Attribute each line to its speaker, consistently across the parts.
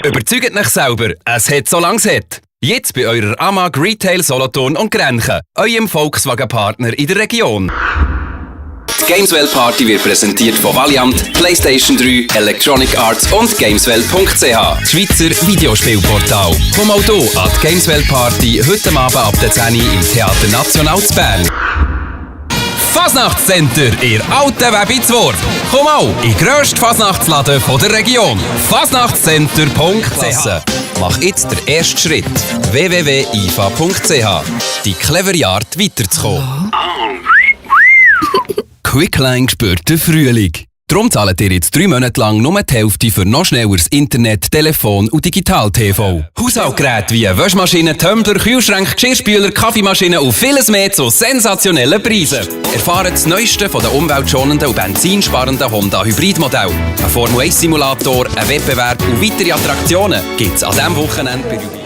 Speaker 1: Überzeugt euch selber, es hat so lange hat. Jetzt bei eurer AMAG Retail Solothurn und Grenchen, eurem Volkswagen-Partner in der Region. Die Gameswell Party wird präsentiert von Valiant, PlayStation 3, Electronic Arts und Gameswell.ch. Das Schweizer Videospielportal. Komm auch hier an die Gameswell Party heute Abend ab der 10 Uhr im Theater National zu Bern. Fasnachtscenter, ihr alten Webizwurf. Komm auch in den grössten Fasnachtsladen der Region. Fasnachtscenter.ch. Mach jetzt den ersten Schritt. www.ifa.ch. Die clevere Art weiterzukommen. Quickline spürt den Frühling. Darum zahlt ihr jetzt 3 Monate lang nur die Hälfte für noch schnelleres Internet, Telefon und Digital-TV. Haushaltsgeräte wie Waschmaschinen, Tumbler, Kühlschränke, Geschirrspüler, Kaffeemaschinen und vieles mehr zu sensationellen Preisen. Erfahrt das Neueste von den umweltschonenden und benzinsparenden Honda-Hybrid-Modellen. Ein Formel-1-Simulator, ein Wettbewerb und weitere Attraktionen gibt es an diesem Wochenende bei Ruby.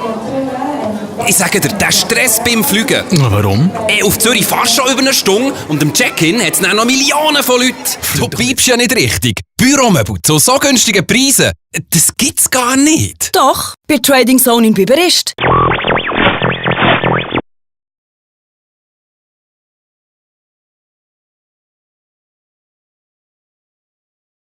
Speaker 1: Ich sage dir, der Stress beim Fliegen.
Speaker 2: Warum?
Speaker 1: Auf Zürich fast schon über eine Stunde und im Check-in hat es noch Millionen von Leuten. Du bleibst ja nicht richtig. Büromöbel zu so günstigen Preisen, das gibt's gar nicht.
Speaker 3: Doch, bei Trading Zone in Biberist.